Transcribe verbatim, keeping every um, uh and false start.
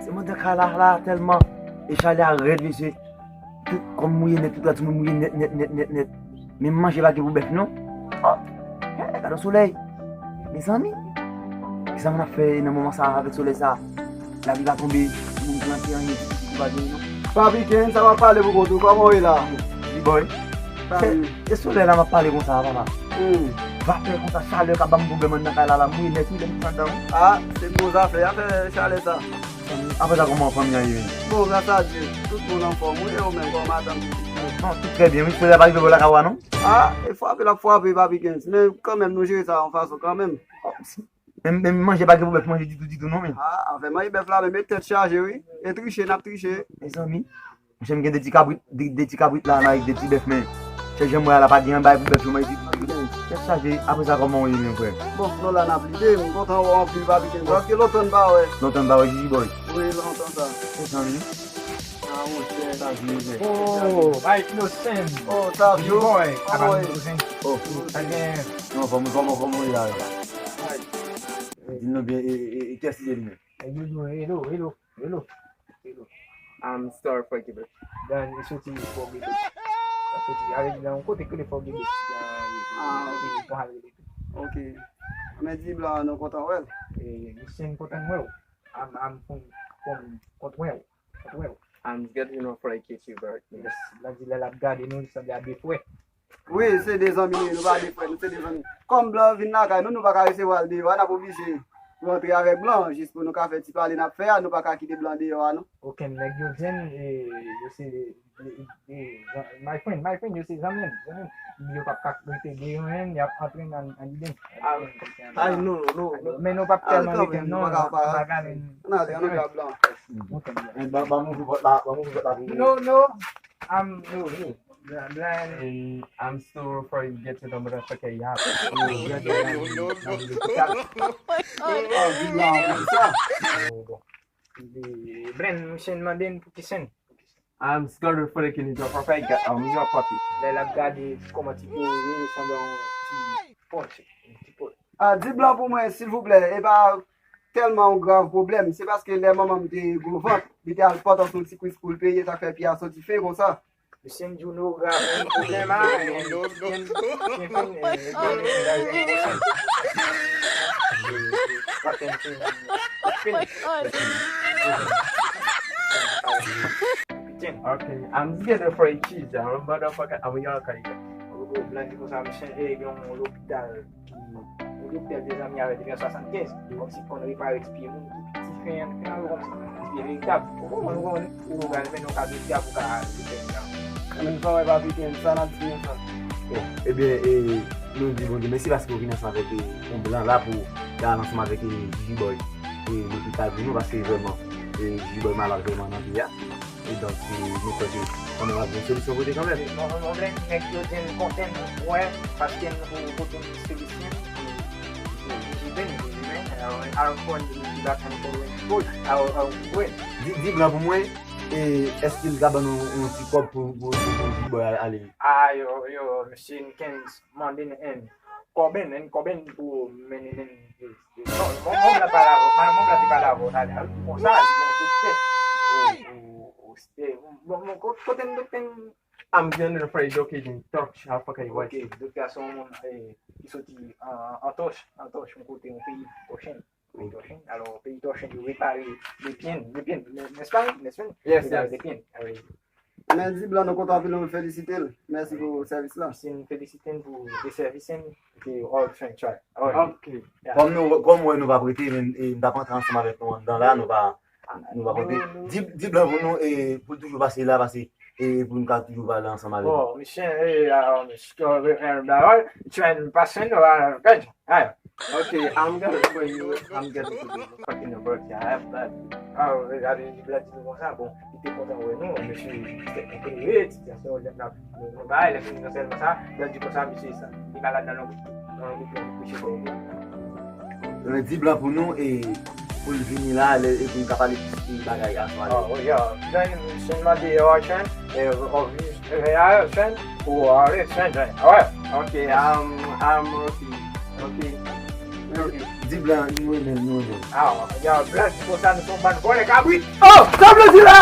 Se mwen nan kay la, la tèlman. E chalè a rèd, mesye. Tout kò m mouye nèt, tout rad sou mwen mouye nèt, nèt, nèt, nèt, nèt. Men manje pa gen pou bèf, non. Oh, eh, gade solèy. Mezanmi, kisa moun ap fè nan moman sa a avèk solèy sa a? Lapli pa tonbe, moun plante anyen, pitit, pitit, pa gen, non. Papi Ken, sa w ap pale pou kont ou, kòman w ye la? G-Boy. Sa Se, e solèy la m ap pale konsa a, papa. Hmm. Vapè konsa, chalè k ap ban m pwoblèm anndan kay la, la, m wi nèt, wi, lè m sandan. Ah, se bon zafè, afè chalè sa. Apre sa, kòman fanmi an ye, menm? Bon, gras a Dye, tout moun anfòm, wi, e ou menm, kòman madanm? Non, tout trè byen, wi, solèy la pa rive bò lakay ou a, non? Ah, e frape l ap frape, Papi Ken, men kanmenm, nou jere sa yon fason kanmenm. Men, men manje pa gen pou bèf manje ditou, ditou, non, men. Ah, afè manje bèf la, men met tèt chaje, wi. E triche, n ap triche. Mezanmi, monchè, m gen de ti kabrit, de, de ti kabrit la, nan, avèk de ti bèf, men chè jan mwen la, pa gen anba pou bèf yo manje ditou, ditou. Tèt chaje, apre sa, kòman w ye, men, frè? Bon, nou la, n ap lide, m kontan wè w anpil, Papi Ken. Paske lontan n pa wè. Lontan n pa wè, Gigi Boy. Wi, lontan sa. Mezanmi. Ah, monchè. Sa vle, men. Oh, Mike Innocent. Oh, sa Gigi Boy. Kòman w ye? Oh, sa gen. Non, fò m, fò m, fò m, wi, la. Di nou byen, e, e, e, kiyès li ye li menm? Hello, hello, hello, hello. I'm sorry for giving. Dan, li soti Fò Gede. Li soti, ale nan yon kote ki rele Fò Gede. Ah, ok. Ok. Men di blan, nou kontan wè l. E, misye, m kontan wè w. I'm, I'm from, from, kontan wè w. Kontan wè w. I'm getting no flaky fever. Yes, la di lè l ap gade nou, li sanble a de frè. Wi, se de zanmi nou ye, nou pa de frè, nou se de zanmi. Kòm blan vin lakay nou, nou pa ka resevwa l deyò a, n ap oblije rantre avèk blan, jis pou nou ka fè ti pale n ap fè a, nou pa ka kite blan deyò a, non. Okenn nèg yo di n, e, yo se, e, e, zan-, my friend, my friend, yo se zanmi m, zanmi m. Yo p ap ka rete deyò n, y ap antre n an, an lide n. Ah, ay, non, non, non. Men nou p ap tèlman rete, non, nou pa ka, men. N ale, an nou ka blan. Okenn nèg. Ba, ba m ouvri pòt la, ba m ouvri pòt la pou nou. No, no. I'm, no, no. Blind. And I'm still referring to get to the motherfucker, yeah. Oh, di la, sa. Blind, misye mande n pou ki sèn. I'm scared for the kidney drop off. I got um your puppy. Lè l ap gade kòman ti pye w ye, li sanble yon ti pòch, yon ti pòch. Ah, di blan pou mwen, silvouplè. E pa tèlman yon grav pwoblèm. Se paske lè manman m te gwo vant, li te al Pòtoprens yon ti kwis pou l peye, sa k fè pye a soti fen konsa. Misye di w nou grav, yon pwoblèm a, Okay, I'm scared for cheese. I'm a motherfucker. I'm a young guy. Blan di konsa, misye gen yon lopital. Yon doktè te zanmi avè l depi an swasannkenz. Kòmsi konn repare ti pye moun, ti fen an, fen an, kòmsi ti pye veritab. Ou konprann, ou konprann, ou pral mennen yon ka veritab ou ka al fè fen an. Ann fè wè pa pike, sa n ap di konsa. Bon, ebyen, e, nou di Bondye mèsi paske w vin ansanm avèk, e, yon blan la pou ta al ansanm avèk, e, Gigi Boy. E, lopital pou nou paske vrèman, e, Gigi Boy malad vrèman nan vi a. E donk, e, nou kwè ke kanmenm ap gen solisyon kote kanmenm. Bon, bon, bon, nèg yo di n kontan wè, paske nou pote yon solisyon, e, e, Jiji Ben, Jiji Ben, e, Aaron Ford, Jiji Black and Ford, Ford, Aaron, Aaron Ford. Di, di blan pou mwen, e, èske l ka ban nou yon ti kòb pou, pou, pou, pou Jiji Boy ale? A, yo, yo, misye Kenz mande n, en, kòb en, en kòb en pou mennen n. Non, mwen, mwen la pale avè w, mwen, mwen la te pale avè w talè a, wi, konsa, li bon, doktè. O, o, o, se, bon, bon, ko-, kote m doktè m? I'm getting afraid, okay, in Turks, how fuck I was. Ok, doktè a se yon moun, e, ki soti an, an Tòch, an Tòch, yon kote, yon peyi Tòch en, peyi Tòch en. Alò, peyi Tòch en, yo repare de pye n, de pye n, nèspa, nèspa? Yes, yes. De pye n, wi. Men di blan nou kontan anpil, nou felisite l. Mèsi pou sèvis la. Misye felisite n pou de sèvis n, ke all try, try. Ok. Kòm nou, kòm wè nou pa prete, men, e, m t ap antre ansanm avèk nou anndan la, nou pa, nou pa konte. Di, di blan pou nou, e, pou l toujou pase la, pase, e, pou nou ka toujou pale ansanm avèk nou. Bon, misye, e, a, misye, e, e, try pase nou, a, Hey, okay, I'm gonna pray you. I'm gonna put you fucking work. Yeah, I have that. Ah, regade, li la di nou konsa, bon, li te kontan wè nou, mesye, li te kontan wè, ti gason, lè n ap, nou, nou bay, lè fini nan sèlman sa, lè di konsa, mesye, sa, li malad nan long, nan long, nan long, mesye, bon. Men di blan pou nou, e, pou l vini la, lè, e pou nou ka pale plis de bagay a swa. Oh, yeah. Then, sèlman de, oh, Chen, e, oh, vi, e, a, Chen, ou, a, Chen, Chen. Ah, ouais. Ok, I'm, I'm Rocky. Ok. Di blan nou renmen l, nou renmen l. Ah, ya blan di konsa nou se yon bann vòlè kabrit. Oh, sa w vle di la?